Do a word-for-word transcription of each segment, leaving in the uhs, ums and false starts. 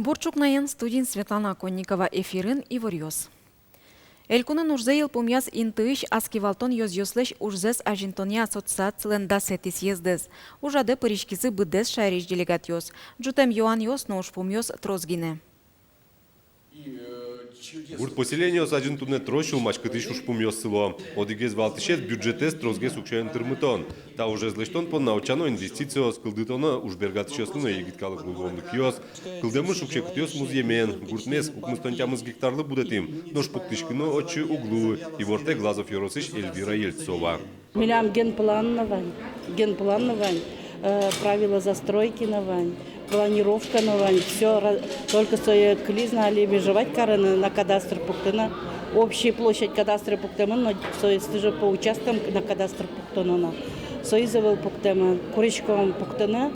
Бур ӵукнаен, студиын Светлана Оконникова, эфирын иворъёс. Элькунын ужзэ йылпумъяз интыысь ас кивалтон ёзъёслэсь ужзэс азинтонъя ассоциацилэн дасэтӥ съездэз. Ужрадэ пыриськизы быдэс шаерысь делегатъёс. Ӝутэм юанъёс но ужпумъёс трос гинэ. Гурт поселениос азьын туннэ трос сюлмаськытӥсь ужпумъёс сыло. Одӥгез валтӥсез — бюджетэз тросгес уксёен тырмытон. Та ужез лэсьтон понна утчано инвестициос, кылдытоно ужбергатӥсьёслы но егит калыклы луонлыкъёс. Кылдэмын шуг-секытъёс музъемен. Гуртмес укмыстон тямыс гектарлы будэтӥм, нош пуктӥськыны отчы уг луы, иворте Глазов ёросысь Эльвира Ельцова. Милям генплан но вань, генплан но вань, э, правила застройки но вань, планировка но вань, всё ра-, только сое кылиз на, али межевать карыны, на кадастр пуктыны, общая площадь кадастра пуктэмын, но соосты же по участкам на кадастр пуктоно на, соиз ӧвӧл пуктэмын, куриськом пуктыны.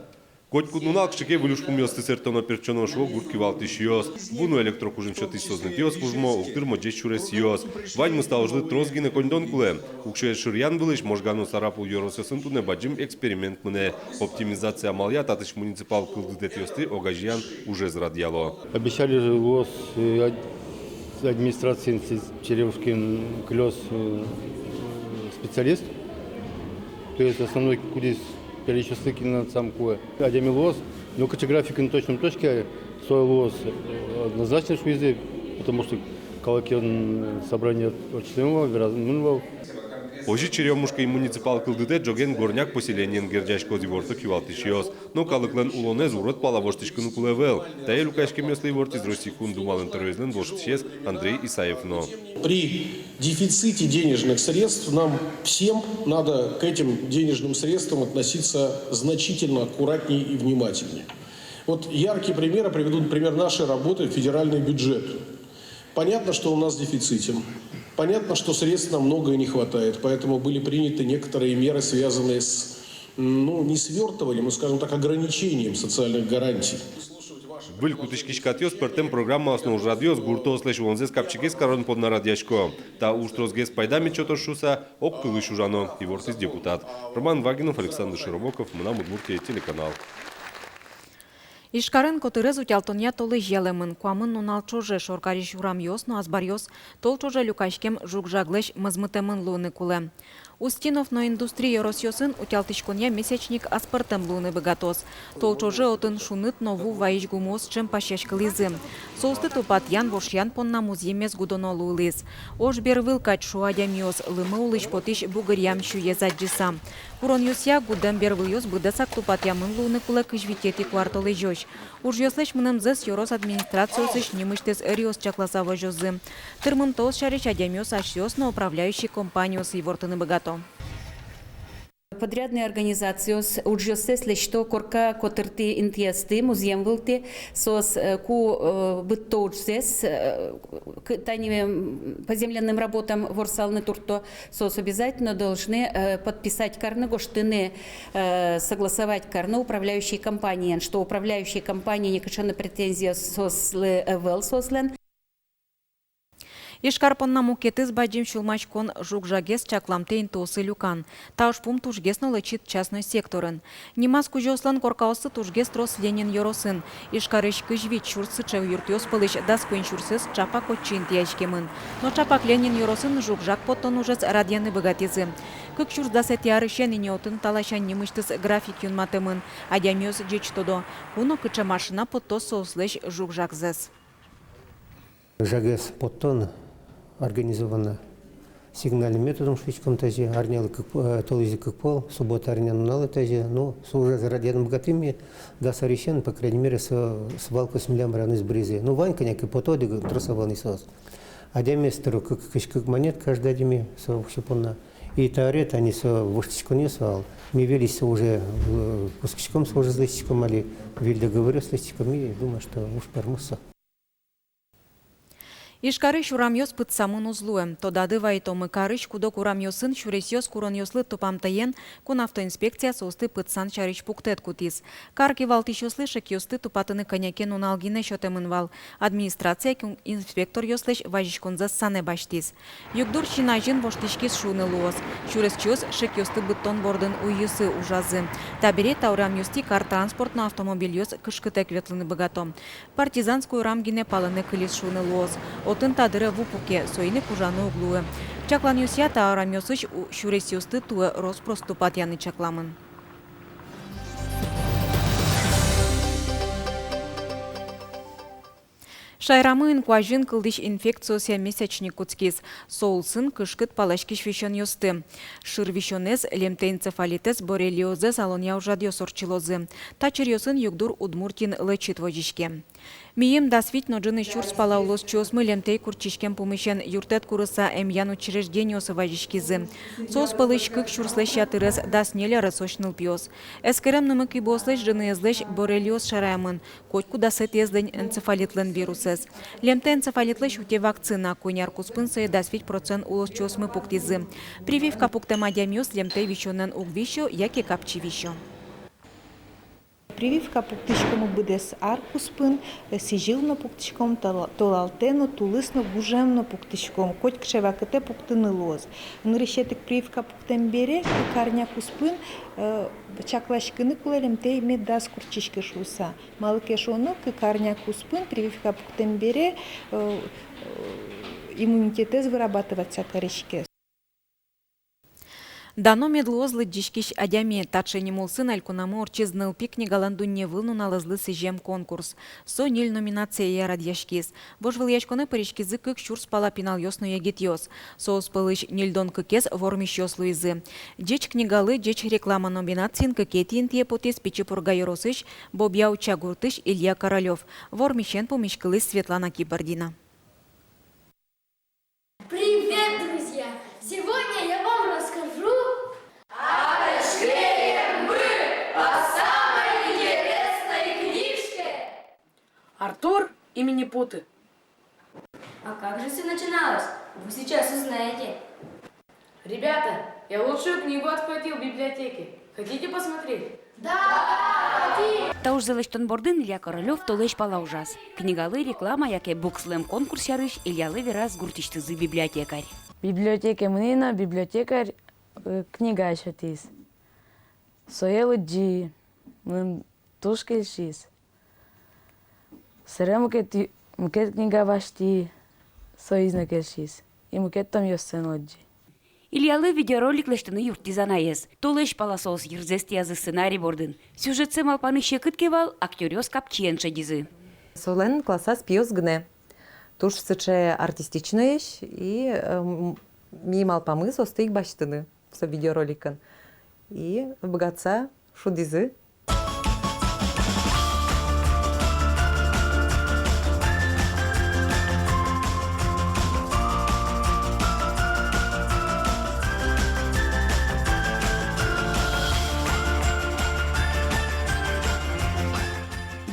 Котькуд нунал кыӵе ке выль ужпумъёсты сэрттоно-пертчоно, шуо гурт кивалтӥсьёс. Ву но электрокужым сётӥсь сӧзнэтъёс вужмо, уг тырмо ӟеч сюресъёс. Ваньмыз та ужлы трос гинэ коньдон кулэ. Уксёез шыръян вылысь Можга но Сарапул ёросъёсын туннэ бадӟым эксперимент мынэ. Оптимизация амалъя татысь муниципал кылдытэтъёсты огазеян ужез радъяло. Обещали же луоз, э, ад-, администрациын, с-, Черемушкин кылёз, э, специалист. То есть основной кудӥз перечислить на самом куэ. Адями луоз, но кыӵе графикын точно точке со луоз, э, однозначно шуизы, потому что калыкен собрание ортчытэмын вал, верамын вал. Озьы Черемушкин муниципал кылдытэт ӝоген Горняк поселениен герӟаськоз, иворто кивалтӥсьёс. Но калыклэн улонэз урод пала воштӥськыны кулэ ӧвӧл. Тае люкаськемъёслы ивортӥз Россия Кун Думалэн тӧроезлэн воштӥсез Андрей Исаев но. При дефиците денежных средств нам всем надо к этим денежным средствам относиться значительно аккуратнее и внимательнее. Вот яркий пример, я приведу пример нашей работы, федеральный бюджет. Понятно, что у нас дефицит. Понятно, что средств нам многое не хватает, поэтому были приняты некоторые меры, связанные с, ну, не свёртыванием, но, скажем так, ограничением социальных гарантий. Выль кутӥськись катъёс, пӧртэм программаос но ужрадъёс гуртоослэсь улонзэс капчигес карон понна радъясько. Та уж тросгес пайда мед сётоз шуыса, огкылысь ужано, ивортӥз депутат. Роман Вагинов, Александр Широбоков, «Мынам Удмуртие» телеканал. Ижкарын котырез утялтонъя толэзь ялэмын. Куамын нунал ӵоже шоркарись урамъёс но азбаръёс тол ӵоже люкаськем жуг-жаглэсь мозмытэмын луыны кулэ. Устинов но Индустри ёросъёсын утялтӥськонъя месячник аспӧртэм луыны быгатоз. Тол ӵоже отын шуныт но ву вайись гумыос ӵем пасяськылӥзы. Соосты тупатъян, вошъян понна музъемез гудоно луылӥз. Ож бервыл кадь, шуо адямиос, лымы улысь потӥсь бугыръям сюез адӟыса. Куронъёсъя, гудэм бервылъёс быдэсак тупатъямын луыны кулэ кызь витетӥ куартолэзёзь. Ужъёслэсь мынэмзэс ёрос администрациосысь нимысьтыз ӧриос чакласа возёзы. Тырмымтэос сярысь адямиос асьсэос но управляющий компаниосы ивортыны быгато. Подрядной организациос ужъёссэс лэсьто корка котыртӥ интыясты, музъем вылтӥ, соос, э, ку, э, быдто ужзэс, э, к-, тани, м, по земляным работам ворсалны туртто, соос обязательно должны, э, подписать карны, гожтыны, э, согласовать карны управляющей компаниен, что управляющей компания никакой претензия соослы ӧвӧл, соослэн. Ижкар понна мукетыз бадӟым сюлмаськон — жуг-жагез чакламтэ интыосы люкан. Та ужпум тужгес но лэчыт частной секторын. Нимаз кузёослэн коркаоссы тужгес трос Ленин ёросын. Ижкарысь кызь вить сюрс сыӵе юртъёс пӧлысь дас куинь сюрсэз ӵапак отчы интыяськемын. Но ӵапак Ленин ёросын жуг-жаг поттон ужез радъяны быгатӥзы. Кык сюрс дасэтӥ арысен ини отын та ласянь нимысьтыз график юнматэмын. Адямиос ӟеч тодо, ку но кыӵе машина поттоз соослэсь жуг-жагзэс. Жагез поттон организованно сигнальным методом, шуиськом тазьы, арнялы кык, э, толэзьлы кык пол, суббота, арня нуналэ тазьы. Ну, со ужез радъяны быгатӥм ми дас арысен, по крайней мере, со свалкаос милям раныз быризы. Ну, вань кӧня ке, пото одӥг трос ӧвӧл ни соос. Адямиос тыро кык, кызь кык манет каждый адями, со уксё понна. И табере тани со воштӥськонъёс вал. Ми выльысь со уже, э, кутскиськом, со ужез лэсьтӥськом али, выль договоръёс лэсьтӥськом, и думаю, что уж пӧрмоз со. Ижкарысь урамъёс пытсамын уз луэ. Тодады вайытомы, карысь куд-ог урамъёсын сюресъёс куронъёслы тупамтэен кун автоинспекция соосты пытсан сярысь пуктэт кутӥз. Кар кивалтӥсьёслы шекъёсты тупатыны кӧня ке нунал гинэ сётэмын вал. Администрация кун инспекторъёслэсь вазиськонзэс санэ басьтӥз. Югдур син азьын воштӥськиз шуыны луоз. Сюресчиос шекъёсты быдтон бордын уйёсы ужазы. Табере та урамъёстӥ кар транспорт но автомобильёс кышкытэк ветлыны быгато. Партизанской урам гинэ палэнэ кылиз шуыны луоз. Отын та дыре ву пуке, соин ик ужаны уг луы. Чакланъёсъя, та урамъёсысь у-, сюресъёсты туэ рос-прос тупатъяны чакламын. Шаерамы инкуазьын кылдӥсь инфекциосъя месячник кутскиз. Со улсын кышкыт паласькись висёнъёсты. Шыр висёнэз, лемтэй энцефалитэз, боррелиозэз алонъя ужрадъёс ортчылозы. Та чыръёсын югдур Удмуртиын лэчыт возиське. Миым дас вить но ӝыны сюрс пала улосчиосмы лемтэй куртчиськем пумысен юрттэт курыса эмъян учреждениосы вазиськизы. Соос пӧлысь кык сюрслэсь ятырез дас ньыль аресозь нылпиос. Эскерем нымы-кибыослэсь ӝыныезлэсь боррелиоз шараямын, котькудасэтӥезлэн энцефалитлэн вирусэз. Лемтэй энцефалитлэсь утё вакцина, куинь ар куспын сое дас вить процент улосчиосмы пуктӥзы. Прививка пуктэм адямиос лемтэй висёнэн уг висё яке капчи висё. Прививка пуктӥськомы быдэс ар куспын, э, сӥзьыл но пуктӥськом, тола-, толалтэ но, тулыс но, гужем но пуктӥськом, котькыӵе вакытэ пуктыны луоз. Нырысетӥ ик прививка пуктэм бере, кык арня куспын, э, чакласькыны кулэ, лемтэй медаз куртчиськы шуыса. Малы ке шуоно, кык арня куспын прививка пуктэм бере, э, э, иммунитетэз вырабатываться кариське. «Дано мед луоз лыдӟиськись адями». Таӵе ним улсын элькунамы ортчиз нылпи книгалэн дунневыл нуналэзлы сӥзем конкурс. Со ньыль номинацие радъяськиз. Вожвылъяськонэ пыриськизы кык сюрс пала пиналъёс но егитъёс. Соос пӧлысь ньыльдон кыкез вормисьёс луизы. «Ӟеч книгалы ӟеч реклама» номинациын кыкетӥ интые потӥз Пичи Пурга ёросысь Бобья-Уча гуртысь Илья Королёв. Вормисен пумиськылӥз Светлана Кибардина. Привет, друзья! Сегодня я вам расскажу о Качкеем мы, о самой интересной книжке. Артур и Минипуты. А как же всё начиналось? Вы сейчас узнаете. Ребята, я лучшую книгу отхватил в библиотеке. Хотите посмотреть? Да, хотим! Та ужзэ лэсьтон бордын Илья Королёв толэзь пала ужаз. Книгалы реклама яке букслэм конкурс сярысь Ильялы вераз гуртысьтызы библиотекарь. Библиотекае мынӥ но, библиотекарь, э, книга сётӥз. Сое лыдӟи, мыным туж кельшиз. Собере мукет, мукет книга басьтӥ, соиз но кельшиз. И мукет томъёссэ но лыдӟи. Ильялы видеоролик лэсьтыны юрттӥз анаез. Толэзь пала соос йырзэс тӥязы сценарий бордын. Сюжетсэ малпаны секыт ке вал, актёръёс капчиен шедизы. Солэн классаз пиос гинэ. Туж сыӵе артистичноесь, и, эм, ми малпамы соосты ик басьтыны со видеороликын. И быгатыса шудӥзы.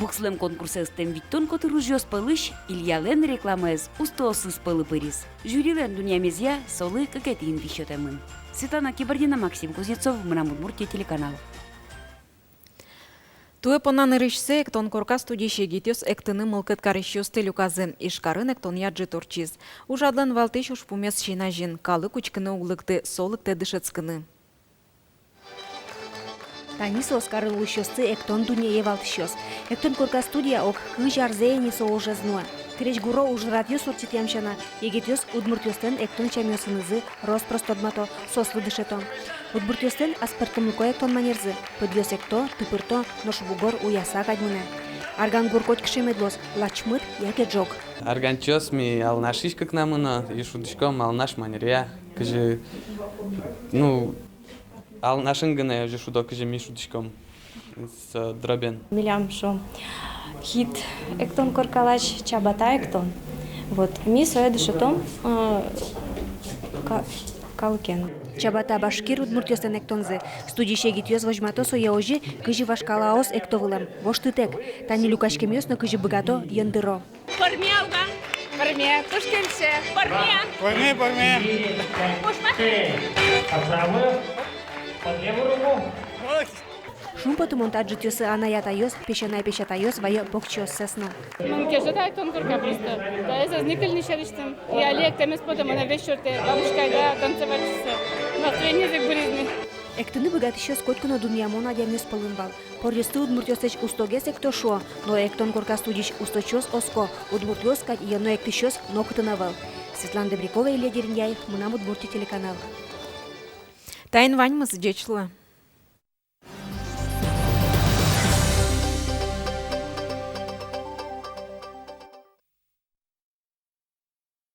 Букслэм конкурсэ ыстэм витьтон котыр ужъёс пӧлысь Ильялэн рекламаез устоосыз пӧлы пыриз. Жюрилэн дунъямезъя, солы кыкетӥ инты сётэмын. Светлана Кибардина, Максим Кузнецов, «Мынам Удмуртие» телеканал. Туэ понна нырысьсэ «Эктон корка» студиысь егитъёс эктыны мылкыд карисьёсты люказы. Ижкарын эктонъя ӝыт ортчиз. Ужрадлэн валтӥсь ужпумез син азьын: калык учкыны уг лыкты, со лыктэ дышетскыны. Тани соос, карын улӥсьёсты эктон дуннее валтӥсьёс. «Эктон корка» студия ог кызь арзэ ини со ужез нуэ. Крезьгуро ужрадъёс ортчытъям сяна, егитъёс удмуртъёслэн эктон сямъёсынызы рос-прос тодмато, соослы дышето. Удмуртъёслэн аспӧртэмлыко эктон манерзы: пыдъёс экто, тыпырто, нош бугор уяса кадь мынэ. Арган гур котькыӵе мед луоз: лачмыт яке ӝог. Арганчиос ми Алнашысь кыкнамы но, и шудӥськом Алнаш манеръя, кызьы, ну, Алнашын гинэ озьы шудо, кызьы ми шудӥськом со дробен. Милям со хит «Эктон коркалась» — чабата эктон. Вот, ми сое дышетом, э, ка-, калыкен. Чабата башкир удмуртъёслэн эктонзы. Студиысь егитъёс возьмато сое озьы, кызьы вашкалаос экто вылэм, воштытэк. Тани люкаськемъёс но кызьы быгато, йӧндыро. Пӧрме алга. Пӧрме, туж кельше. Пӧрме. Пӧрме, пӧрме. Пушмак. Шумпотымон та ӝытъёсы анай-атайёс, песянай-песятайёс вае покчиоссэс но. Мон кельше та эктон корка просто. Таиз ӧз ни кыльы ни сярысьтым. И али эктэмез потэ монэ весь сётэ, бабушка, айда танцевать шуыса. Настроение зэк быриз ни. Эктыны быгатӥсьёс котьку но дунъямон адямиос пӧлын вал. Поръёсты удмуртъёслэсь устогес экто шуо, но эктон корка студиысь усточиос оско, удмуртъёс кадь йӧно эктӥсьёс нокытын ӧвӧл. Светлана Добрякова, Илья Дерендяев, «Мынам Удмуртие» телеканал. Таин ваньмыз, ӟеч луэ.